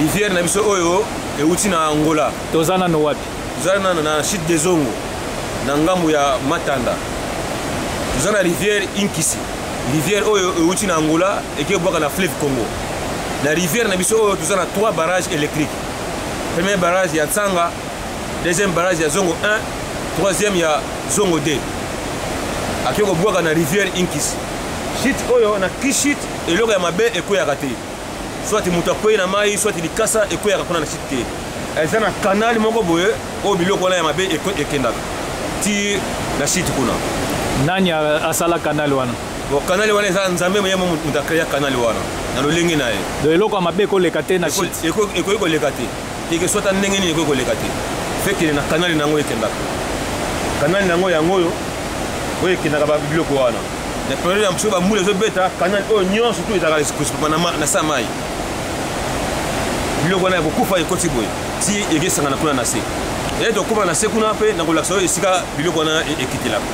Rivière na biso oyo euti na Angola. Toza nano wapi? Toza nano na chute de Zongo, na ngambo ya Matanda. Toza na rivière Inkisi, rivière oyo euti na Angola eke bwaka na fleuve Congo. Na rivière na biso oyo toza na 3 barrages électriques. Premier barrage ya Tsanga, deuxième barrage ya Zongo 1, troisième ya Zongo 2. Ake kobwaka na rivière Inkisi. Chute oyo na Kishite eloko ya mabe ekweyaka te. Soit moto akwei na mai, soit likasa ekweyaka kuna na chute te. Eza na canal moko boye oyo biloko wana ya mabe ekendaka ti na chute kuna. Nani asala canal wana? Bon, canal wana eza Nzambe ye moto akrea canal wana na lolenge na ye. Donc eloko ya mabe ekoleka te na chute? Ekoki koleka te. Teke soit ndenge nini ekoki koleka te. Fekele na canal nango ekendaka. Canal nango yango oyo oyo ekendaka ba biloko wana. Na periode ya mosusu bambula ezobeta, canal oyo nyonso tu ezalaka kosopama na sa mai. Biloko wana ya kokufa ekoti boye ti ekesangana kuna na se. Eye tokóma na se kuna mpe nakolakisa oyo esika biloko wana ekitelaka.